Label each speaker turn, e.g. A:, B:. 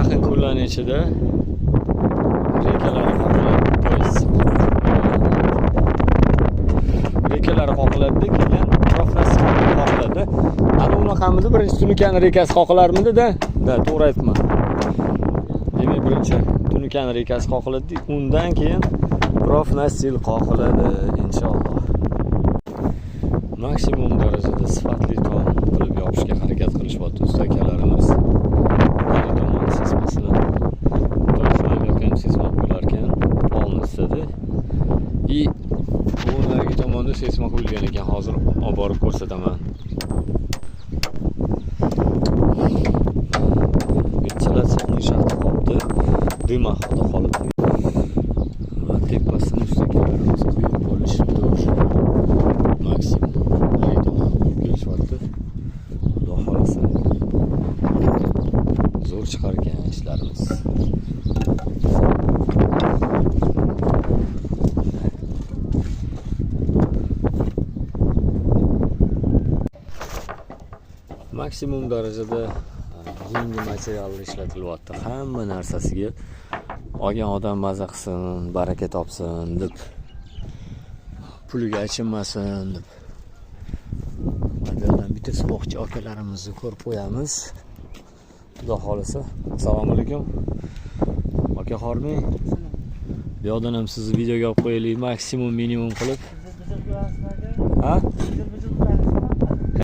A: Yaqin kunlarning ichida reykalari qoqiladi, то есть reykalari qoqiladida, keyin профнастил qoqiladi. Ana unaqamidi, birinchi tunukani reykasi qoqilarmidi-da? Да, to'g'ri aytibman. Demak, birinchi tunukani reykasi qoqiladi, undan keyin профнастил qoqiladi inshaalloh. Maksimum darajada sifatli tom qilib yopishga harakat qilishyapti usta akalarimiz. Nari tomon seysmasini, то есть mana bu yoqqa ham seysma qo'yilar ekan полностью. И bu narigi tomonda seysma qo'yilgan ekan, hozir olib borib ko'rsataman. Вентиляционный shaxta qolibdi, дымоход qolibdi. Va tepasini usta akalarimiz quyib bo'lishibdi уже. Maksimum nari tomon quyib kelishyapti. Xudo xohlasa, zo'r chiqar ekan ishlarimiz. Maksimum darajada yangi materiallar ishlatilyapti. Hamma narsasiga olgan odam maza qilsin, baraka topsin deb, puliga achinmasin deb. Mana bu yoqdan bitta suvoqchi akalarimizni ko'rib qo'yamiz. Xudo xohlasa. Assalomu alaykum. Aka, hormang. Bu yoqdan ham sizni videoga olib qo'yaylik, maksimum minimum qilib. Ha?